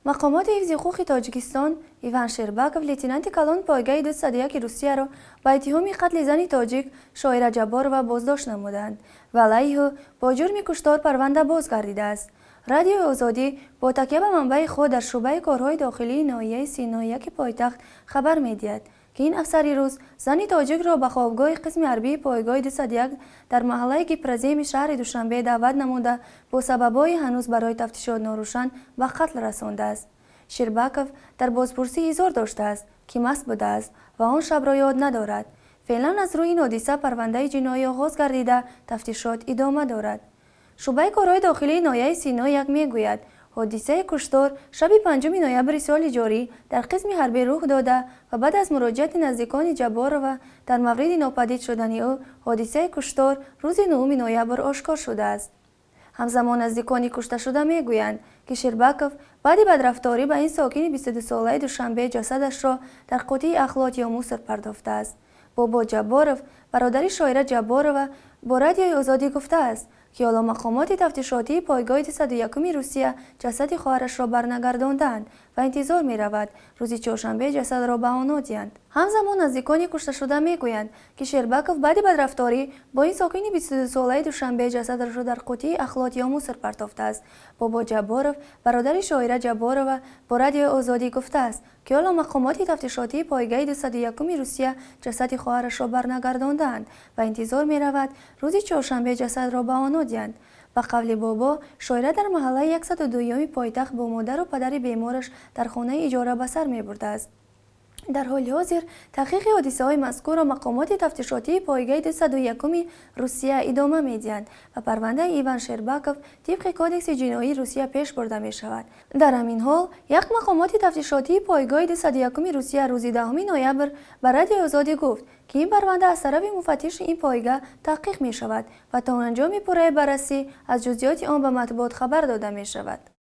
Мақомоти ҳифзи ҳуқуқи Тоҷикистон Иван Шербаков, лейтенанти калон пойгаи 201 Русияро ба иттиҳоми қатли зани тоҷик Шоира Ҷабборова боздошт намуданд ва алайҳи ӯ бо ҷурми куштор парванда боз гардидааст. Радиои Озодӣ бо такя ба манбаи худ дар шӯъбаи корҳои дохилии ноҳияи Синояки пойтахт хабар медиҳад, ки ин афсари рус зани тоҷикро ба хобгоҳи қисми ҳарбии пойгоҳи 201 дар маҳаллаи Гипроземи шаҳри Душанбе даъват намуда, бо сабабҳои ҳанӯз барои тафтишот норӯшан ба қатл расондааст. Шербаков дар бозпурсӣ изҳор доштааст, ки маст будааст ва он шабро ёд надорад. Феълан аз рӯи ин ҳодиса парвандаи ҷиноӣ оғоз гардида, тафтишот идома дорад. Шӯъбаи корҳои дохилии ноҳияи Синояк мегӯяд, ҳодисаи куштор шаби 5 ноябри соли ҷорӣ дар қисми ҳарбӣ рух дода ва баъд аз муроҷиати наздикони Ҷабборова дар мавриди нопадид шудани ӯ ҳодисаи куштор рӯзи 9 ноябр ошкор шудааст. Ҳамзамон наздикони кушташуда мегӯянд, ки Шербаков баъди бадрафторӣ ба ин сокини 22-солаи Душанбе ҷасадашро дар қутии ахлот ё мусор партофтааст. Бобо Ҷабборов, бародари Шоира Ҷабборова, бо Радиои Озодӣ гуфтааст, ки ҳоло мақомоти тафтишотии пойгоҳи 201 Русия ҷасади хоҳарашро барнагардондаанд ва интизор меравад, рӯзи чоршанбе ҷасадро ба онҳо диҳанд. Ҳамзамон наздикони кушташуда мегӯянд, ки Шербаков баъди бадрафторӣ бо ин сокини 22-солаи Душанбе ҷасадашро дар қутии ахлот ё мусор партофтааст. Бобо Ҷабборов, бародари Шоира Ҷабборова, бо Радиои Озодӣ гуфтааст, ки ҳоло мақомоти тафтишотии пойгоҳи 201 Русия ҷасади хоҳарашро барнагардондаанд ва интизор меравад, рӯзи чоршанбе ҷасадро ба онҳо диҳанд. Ба қавли Бобо, Шоира дар маҳаллаи 102-юми пойтахт бо модару падари бемораш дар хонаи иҷора ба сар мебурдааст. Дар ҳоли ҳозир таҳқиқи ҳодисаҳои мазкурро мақомоти тафтишотии пойгоҳи 201 Русия идома медиҳанд ва парвандаи Иван Шербаков тибқи Кодекси ҷиноии Русия пеш бурда мешавад. Дар ҳамин ҳол як мақомоти тафтишотии пойгоҳи 201 Русия рӯзи 10 ноябр ба Радиои Озодӣ гуфт, ки ин парванда аз тарафи муфаттиши ин пойгоҳ таҳқиқ мешавад ва то анҷоми пурраи баррасӣ аз ҷузъиёти он ба матбуот хабар дода мешавад.